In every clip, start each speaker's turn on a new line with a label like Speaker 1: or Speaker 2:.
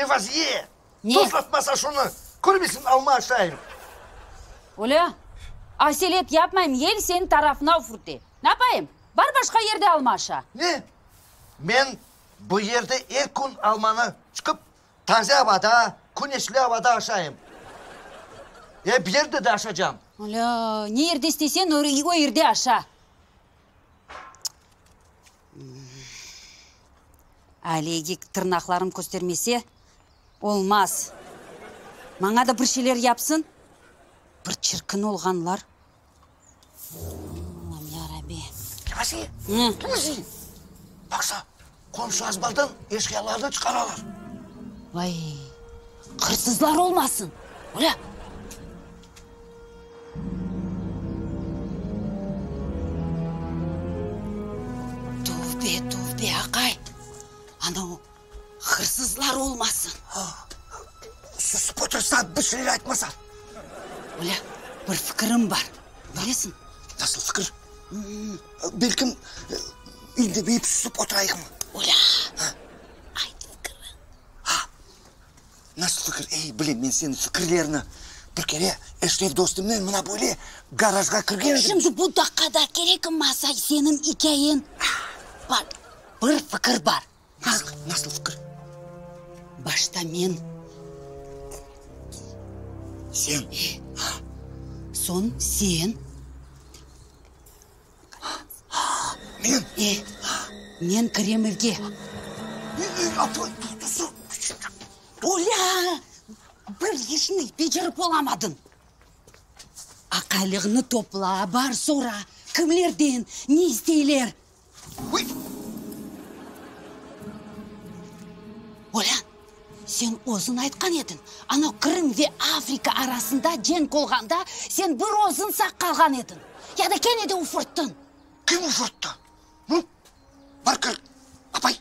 Speaker 1: Revaziye!
Speaker 2: Ne?
Speaker 1: Tuzlatmasa şunı! Körmeysiñ, alma aşayım.
Speaker 2: Olâ, aselet yapmayım, yel seniñ tarafına üfürte. Napayım? Bar başqa yerde alma aşa.
Speaker 1: Ne? Men bu yerde er kün almanı çıqıp, taze avada, küneşli avada aşayım. E, bu yerde de aşacam.
Speaker 2: Olâ, ne yerde isteseñ, o yerde aşa. Aliyege tırnaqlarım köstermese, olmaz. Maña da bir şeyler yapsın. Bir çirkin olğanlar. Allam, yarabbi.
Speaker 1: Revaziye, Revaziye, baqsa, qomşu azbardan eşyalarnı çıqaralar.
Speaker 2: Vay, hırsızlar olmasın! Olâ! Tövbe, tövbe, aqay, anau hırsızlar olmasın.
Speaker 1: Susıp otursa, bir şeyler aytmasa.
Speaker 2: Olâ, bir fikirim bar, bilesiñ?
Speaker 1: Nasıl fikir? Belkim, indemeyip susıp oturayıqmı?
Speaker 2: Olâ, ayt fikiriñ.
Speaker 1: Nasıl fikir? Ey, bilem men seniñ fikirlerini. Bir kere Eşref dostumnen mına böyle garajğa kirgen edim.
Speaker 2: Şimdi bu daqqada kerekmi Asay seniñ ikâyeñ? Baq, bir fikir bar.
Speaker 1: Nasıl, nasıl fikir?
Speaker 2: Başta men.
Speaker 1: Sen?
Speaker 2: Soñ sen.
Speaker 1: Men?
Speaker 2: E, men kirem evge. Olâ! Bir işni becerip olamadıñ. Aqaylığını topla, bar sora, kimlerden, ne isteyler? Olâ, sen özüñ aytqan ediñ, ana Qırım ve Afrika arasında cenk olğanda sen bir özüñ sağ qalğan ediñ. Ya da kene de ufurttıñ.
Speaker 1: Kim ufurttı? Hı? Bar kir, apay.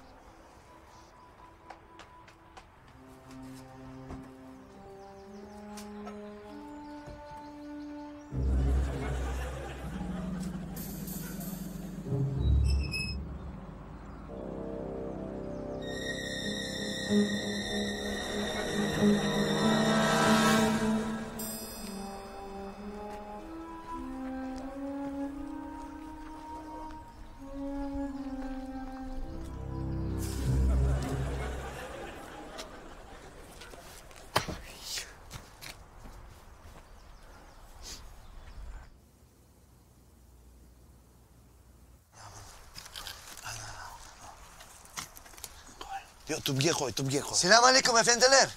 Speaker 3: Yoq, tübge qoy, tübge qoy.
Speaker 1: Selâm aleyküm, efendiler!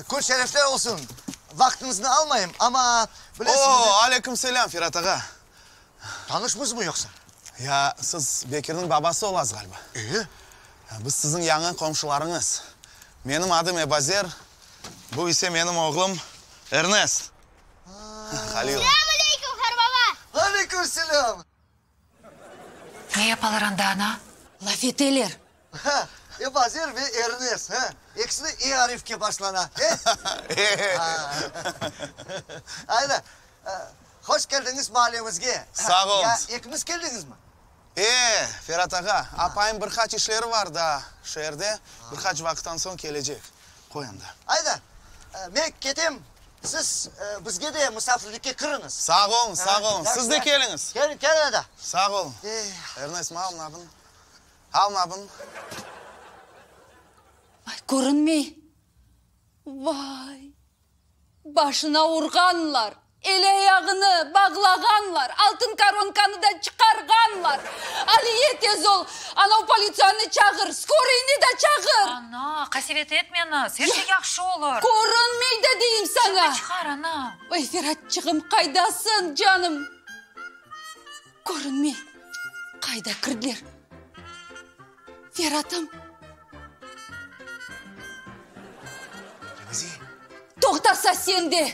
Speaker 1: Kün şerefler olsun! Vaqtıñıznı almayım, amma bilesiñiz.
Speaker 3: O, aleyküm selâm, Ferat ağa!
Speaker 1: Tanışmızmı yoqsa?
Speaker 3: Ya, siz Bekirniñ babası olasız ğaliba.
Speaker 1: E?
Speaker 3: Biz siziñ yañı qomşularıñız. Menim adım Ebazer, bu ise menim oğlum Ernest. Halil.
Speaker 4: Selâm aleyküm, qarbaba!
Speaker 1: Aleyküm selâm!
Speaker 5: Ne yapalar anda, ana?
Speaker 2: Laf eteler.
Speaker 1: Ha, Ebazer ve Ernest, ha? Ekisi de E arifke başlana, he? Ayda, hoş keldiñiz maallemizge.
Speaker 3: Sağ oluñız.
Speaker 1: Ya ekiñiz keldiñizmi?
Speaker 3: E, Ferat ağa, apayım bir qaç işleri var daa şeerde, bir qaç vaqıttan soñ kelecek. Qoy anda.
Speaker 1: Ayda, men ketem, siz bizge de musafirlikke kiriñiz.
Speaker 3: Sağ oluñ, sağ oluñ. Siz de keliñiz.
Speaker 1: Keliñ, keliñ ada.
Speaker 3: Sağ oluñ. Ernest, al mına bunı. Al mına bunı.
Speaker 2: Vay, körünmey. Vay, başına urğanlar, el-ayağını bağlağanlar, altın koronkanı da çıqarğanlar. Aliye, tez ol, anav politsiyanı çağır, skorıynı da çağır.
Speaker 5: Ana, qasevet etmeñiz, er şey yahşı olur.
Speaker 2: Körünmey de deyim saña.
Speaker 5: Şimdi çıqar, ana.
Speaker 2: Vay, Feratçığım, qaydasıñ, canım? Körünmey. Qayda kirdiler? Feratım.
Speaker 1: Remzi.
Speaker 2: Toqtasa sen de.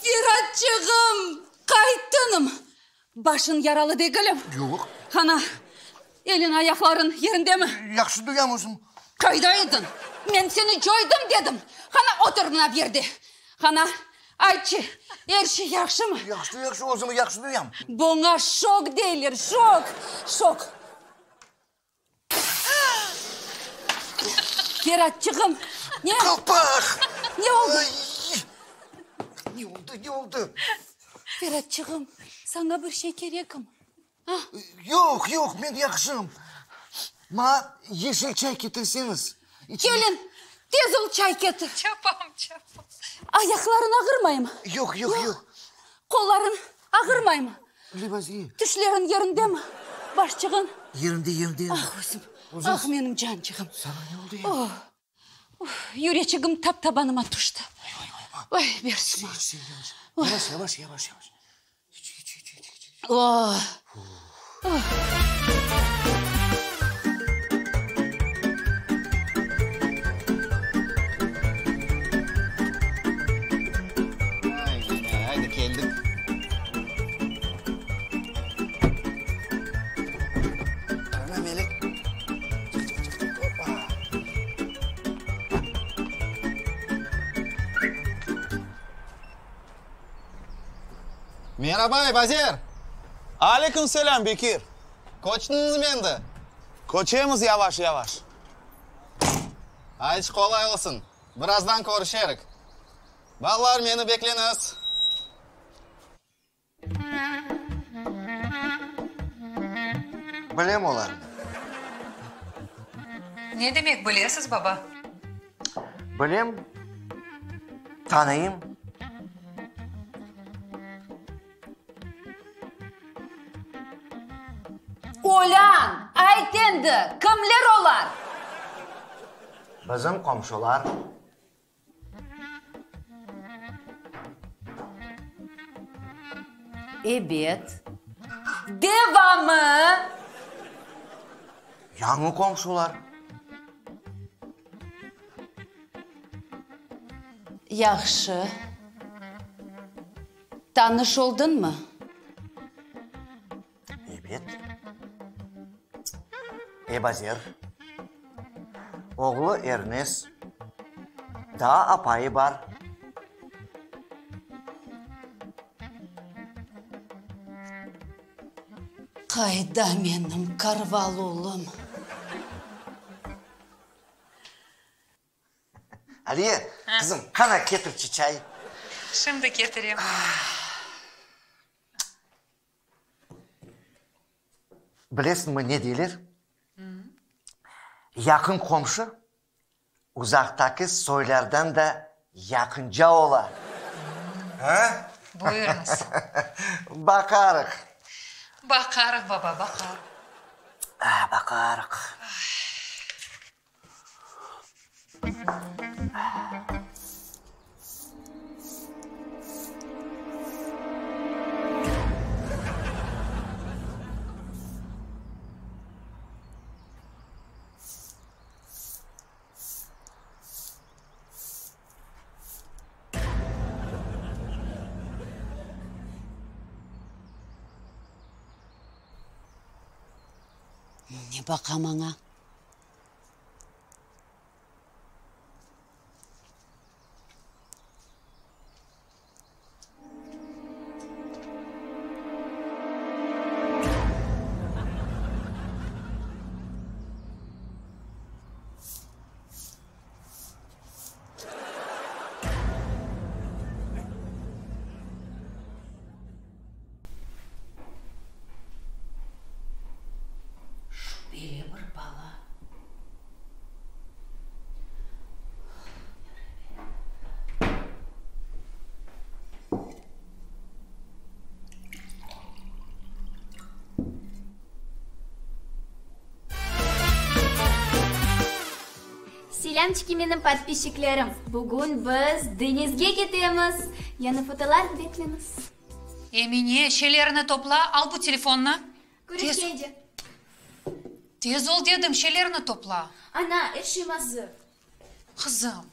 Speaker 2: Feratçığım, qayttınım. Başıñ yaralı degilim?
Speaker 1: Yoq.
Speaker 2: Ana, eliñ-ayaqlarıñ yerindemi?
Speaker 1: Yahşı duyam özüm.
Speaker 2: Qayda ediñ? Men seni coydım dedim. Qana, otur mına bu yerde. Qana, aytçı, er şey yahşımı?
Speaker 1: Yahşı, yahşı, özümi yahşı duyam.
Speaker 2: Buña şok deyler, şok, şok. Feratçığım, ne?
Speaker 1: Qalpaq!
Speaker 2: Ne oldı?
Speaker 1: Ay! Ne oldı, ne oldı?
Speaker 2: Feratçığım, saña bir şey kerekmi? A?
Speaker 1: Yoq, yoq, men yahşım. Maña yeşil çay ketirseñiz.
Speaker 2: Kelin, tez ol çay ketir.
Speaker 5: Çapam, çapam.
Speaker 2: Ayaqlarıñ ağırmaymı?
Speaker 1: Yoq, yoq, yoq.
Speaker 2: Qollarıñ ağırmaymı?
Speaker 1: Lebazi.
Speaker 2: Tişleriñ yerindemi? Başçığıñ?
Speaker 1: Yerinde, yerinde.
Speaker 2: Ah, özüm. Ah, menim cançığım.
Speaker 1: Saña ne oldı ya?
Speaker 2: Oh, yüreçigim tap tabanıma tüşti. Oy, ber şunı.
Speaker 1: Yavaş, yavaş, yavaş, yavaş. İç, iç, iç, iç, iç.
Speaker 2: Oh.
Speaker 3: Haydi, keldik. Ana, Melek. Çık, çık, çık, çık. Hoppa.
Speaker 6: Meraba, Ebazer!
Speaker 3: Aleyküm selâm, Bekir.
Speaker 6: Köçtiñizmi endi?
Speaker 3: Köçemiz yavaş-yavaş.
Speaker 6: Ayç qolay olsun. Birazdan körüşerik. Balalar, meni bekleñiz.
Speaker 1: Bilem olarnı.
Speaker 5: Ne demek bilesiz, baba?
Speaker 1: Bilem, tanıyım.
Speaker 2: Olân, ayt endi, kimler olar?
Speaker 1: Bizim qomşular.
Speaker 2: Ebet. Devamı?
Speaker 1: Yañı qomşular.
Speaker 2: Yahşı. Tanış oldıñmı?
Speaker 1: Ebet. Ebazer. Oğlu Ernes. Daa apayı bar.
Speaker 2: Qayda menim karvalolım?
Speaker 1: Aliye, qızım, qana ketirçi çay.
Speaker 5: Şimdi ketirem.
Speaker 1: Bilesiñmi ne deyler? Yaqın qomşu uzaqtaki soylardan da yaqınca ola. A?
Speaker 5: Buyurıñız.
Speaker 1: Baqarıq.
Speaker 5: Baqarıq, baba, baqarıq.
Speaker 1: Baqarıq.
Speaker 2: Ne baqa maña? Şübeli bir bala.
Speaker 4: Selâmçiki menim podpisçiklerim! Bugün biz deñizge ketemiz! Yañı fotolar bekleñiz!
Speaker 5: Emine, şeylerini topla, al bu telefonnı.
Speaker 4: Körüşkence!
Speaker 5: Tez ol dedim, şeylerini topla.
Speaker 4: Ana, er şeyim azır.
Speaker 5: Qızım.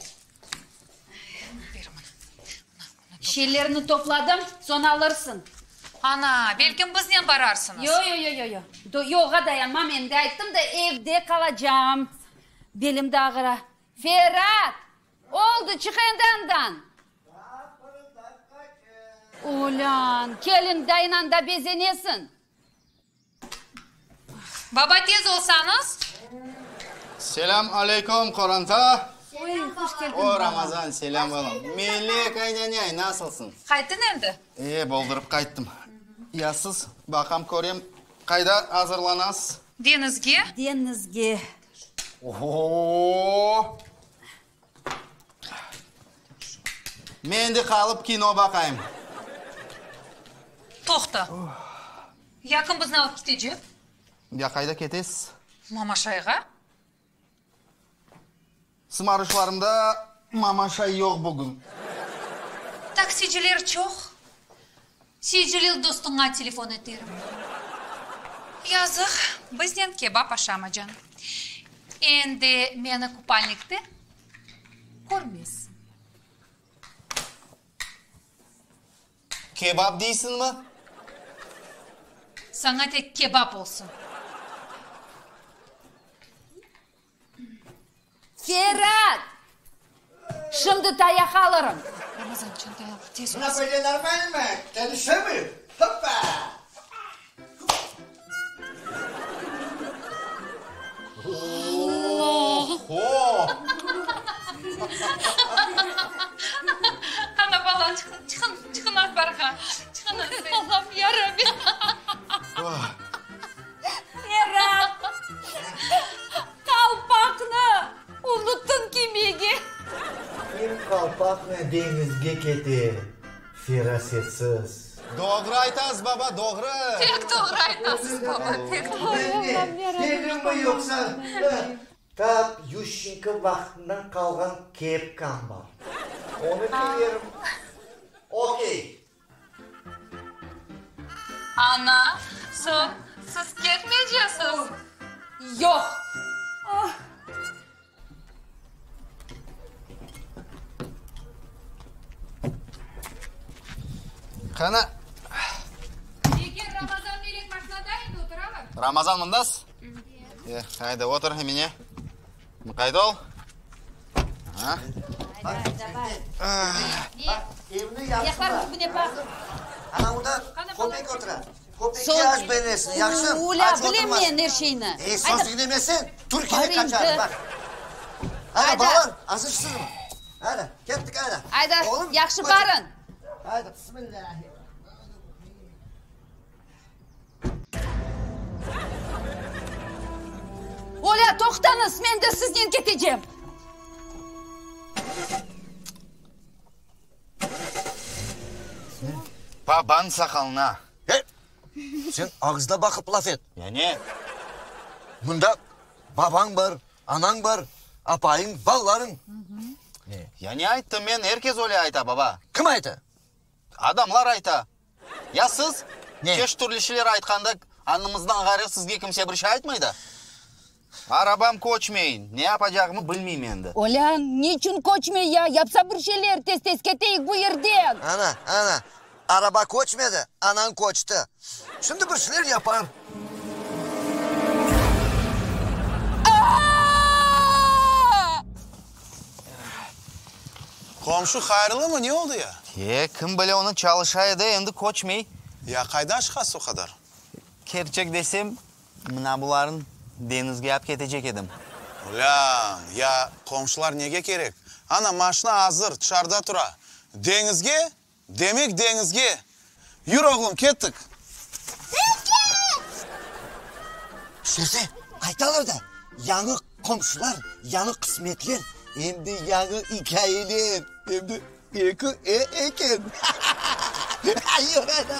Speaker 5: Ber mına. Mına, bunı topla.
Speaker 2: Şeylerini topladım, soñ alırsıñ.
Speaker 5: Ana, belkim biznen bararsıñız?
Speaker 2: Yo, yo, yo, yo, yo. Yolğa dayanmam, endi ayttım da, evde qalacam. Belim de ağıra. Ferat! Oldı, çıq endi andan! Olân, kelin dayınan da bezenesiñ.
Speaker 5: Baba, tez olsañız.
Speaker 6: Selâm aleyküm, qoranta!
Speaker 5: Oy, hoş keldiñ,
Speaker 6: O,
Speaker 5: balam.
Speaker 6: Ramazan, selâm, balam. Melek aynanay, nasılsıñ?
Speaker 5: Qayttıñ endi?
Speaker 6: E, boldurıp qayttım. Ya siz, baqam, körem, qayda azırlanasız?
Speaker 5: Deñizge.
Speaker 2: Deñizge.
Speaker 6: Oho! Men de qalıp kino baqayım.
Speaker 5: Toqta. Ya kim bizni alıp ketecek?
Speaker 6: Ya qayda ketesiz?
Speaker 5: Mamaşayğa.
Speaker 6: Sımarışlarımda mamaşay yoq bugün.
Speaker 5: Taksiciler çoq. Seycelil dostuña telefon eterim. Yazıq, biznen kebap aşamacan. Endi meni kupalnikte körmezsiñ.
Speaker 6: Kebap deysiñmi?
Speaker 5: Saña tek kebap olsun.
Speaker 2: Ferat! Şimdi tayaq alırım.
Speaker 5: Ramazan, çantayı al, tez ol.
Speaker 1: Mına böyle normalmi? Kelişemi? Hoppa!
Speaker 6: Oho!
Speaker 5: Ana, bala, çıqın, çıqın, çıqın azbarğa. Çıqın, Allahım, yarabbim.
Speaker 2: Ferat, qalpaqnı unuttıñ kiymege.
Speaker 1: Kim qalpaqnen deñizge kete, ferasetsiz?
Speaker 6: Doğru aytasız, baba, doğru.
Speaker 5: Pek doğru aytasız, baba, pek doğru.
Speaker 1: Men ne, delimi yoqsa? Tap Yuşçenko vaqtından qalğan kepkam bar. Onı kiyerim. Okey.
Speaker 5: Ana, soñ siz ketmeycesiz?
Speaker 2: Yoq.
Speaker 6: Qana.
Speaker 5: Eger Ramazan Melek maşnada endi oturalar.
Speaker 6: Ramazan mındasız? E, haydi otur, Emine. Muqayt ol.
Speaker 1: Evni yahşılar. Ana onda köpek otura. Köpekke aş beresiñ, yahşı?
Speaker 2: Ulâ, bilem men er şeyni.
Speaker 1: Ey, söz diñlemeseñ, Türkiyege qaçarım, baq. Ayda, balalar, azırsıñızmı? Ayda, kettik, ayda.
Speaker 2: Ayda, yahşı barıñ.
Speaker 1: Ayda, bismillâhi.
Speaker 2: Olâ, toqtañız, men de siznen ketecem.
Speaker 6: Babañ saqalına.
Speaker 1: Hey, sen ağızda baqıp laf et.
Speaker 6: Ya ne?
Speaker 1: Mında babañ bar, anañ bar, apayıñ, balalarıñ.
Speaker 6: Ne? Ya ne ayttım men? Er kes öyle ayta, baba.
Speaker 1: Kim ayta?
Speaker 6: Adamlar ayta. Ya siz?
Speaker 1: Ne?
Speaker 6: Çeşit türlü şeyler aytqanda, anımızdan ğayrı sizge kimse bir şey aytmay da. Arabam köçmey, ne yapacağımı bilmeyim endi.
Speaker 2: Olân, niçün köçmey ya? Yapsa bir şeyler, tez-tez keteyik bu yerden.
Speaker 1: Ana, ana, araba köçmedi, anañ köçti. Şimdi bir şeyler yapar.
Speaker 2: A-a-a!
Speaker 3: Qomşu hayırlımı, ne oldı ya?
Speaker 6: E, kim bile, onı çalışa edi, endi köçmey.
Speaker 3: Ya qayda aşıqasız o qadar?
Speaker 6: Kerçek desem, mına bularnı deñizge ap ketecek edim.
Speaker 3: Ulân, ya qomşular nege kerek? Ana, maşina azır, tışarıda tura. Deñizge, demek deñizge! Yür, oğlum, kettik!
Speaker 1: Şerfe, aytalar da, yañı qomşular, yañı qısmetler, em de yañı ikâyeler, em de eki e eken. Yür, ana!